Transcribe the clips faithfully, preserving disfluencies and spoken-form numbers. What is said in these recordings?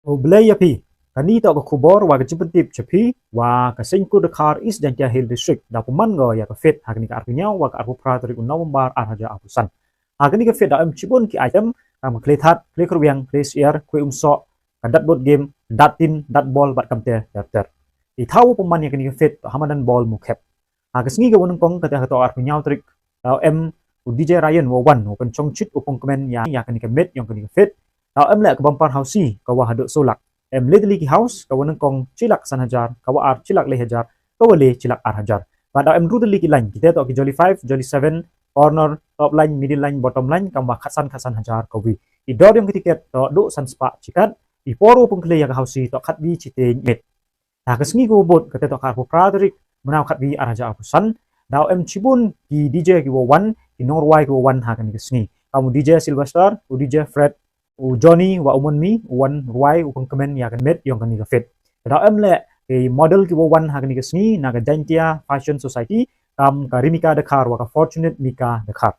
U Blei ya phi. Kani toh ka khubor wa ka jingpyntip cha phi wa ka Seiñkur Dkhar East Jaintia Hills District da pynman ko ya ka fete ha kani ka arphaw ynñiaw wa ka arphaw phra tarik u November ar hajar arphaw san. Ha kani ka fete da em chibun ki item, kam ka khlei thad, khlei kyrwiang, khlei syiar, khlei umsoh, ka dart board game, dart tin, dart ball bad kamte ter ter. I thaw u pynman ya kani ka fete toh ha madan ball Mukhep. Ha ka sngi ka wa nyngkong, kata ha ka toh arphaw ynñiaw tarik, daw em u D J Ryan wa wan u pynchongchit u pynkmen ya, ya kani ka miet yong kani ka fete. Daw em leh ka bumper housie ka wa haduh soo lak. Em le tylli ki house, ka wa nyngkong chi lak san hajar, ka wa ar chi lak le hajar, ka wa le chi lak ar hajar. Bad daw em ynru tylli ki line, kita toh ki Jolly five, Jolly seven, corner, top line, middle line, bottom line, kam wa khatsan khatsan hajar ka wi. I dor yong ki tiket toh duh san spah chi kat. I por u pynkhlei ya ka housie toh khatwi chiteng miet. Ha ka sngi ka wa bud, kata toh ka arphaw phra tarik, mynta khatwi ar hajar arphaw san, daw em chibun ki D J ki wa wan, ki nongrwai ki wa wan ha kani ka sngi. Kam u D J Sylvester, u D J Fred, u Johnny wa u Monmi, u wan rwai u pynkmen ya ka miet yong kani ka fete. Daw em leh ki model ki wa wan ha kani ka sngi na ka Jaintia Fashion Society, kam ka Rimika Dkhar wa ka Fortunate Mika Dkhar.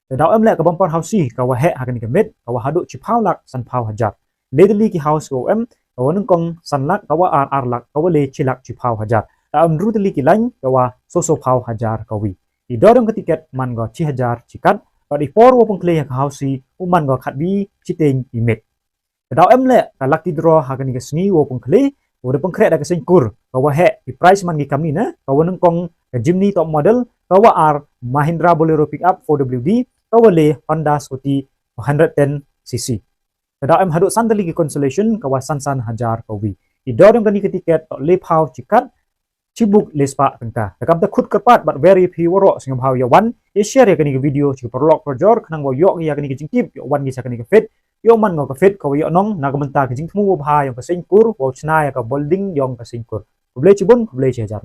Te daw em leh ka bumper housie ka wa heh ha kani ka miet, ka wa haduh chiphaw lak sanphaw hajar. Le tylli ki house ka wa em, ka wa nyngkong san lak, ka wa ar ar lak, ka wa le chi lak chiphaw hajar. Daw em ynru tylli ki line, ka wa soo soophaw hajar ka wi. I dor yong ka tiket man ko chi hajar chi kat, bad i por wa pynkhlei ya ka housie u man ko khatwi chiteng i miet. Te daw em leh ka lucky draw ha kani ka sngi wa pynkhlei, wa da pynkhreh da ka Seiñkur, ka wa heh, i prize man ki kamni na, ka wa nyngkong ka Jimny top model, ka wa ar Mahindra Bolero pickup four W D, ka wa le Honda Scooty hundred ten C C. Te daw em haduh san tylli ki consolation, ka wa san san hajar ka wi. I dor yong kani ka tiket toh le phaw chi kat, chibuk le spah tyngka. Te kam te khut kyrpad bad wer ya phi waroh sngewbha ya wan, ya share ya kani ka video cha ki paralok parajor, khnang wow yoh ki ya kani ka jingtip, yow wan ki cha kani ka fete, yow man ko ka fete ka wa yoh nong, na ka bynta ka jingthmu wa bha yong ka Seiñkur, wow chna ya ka building yong ka Seiñkur. Khublei chibun, khublei chi hajar.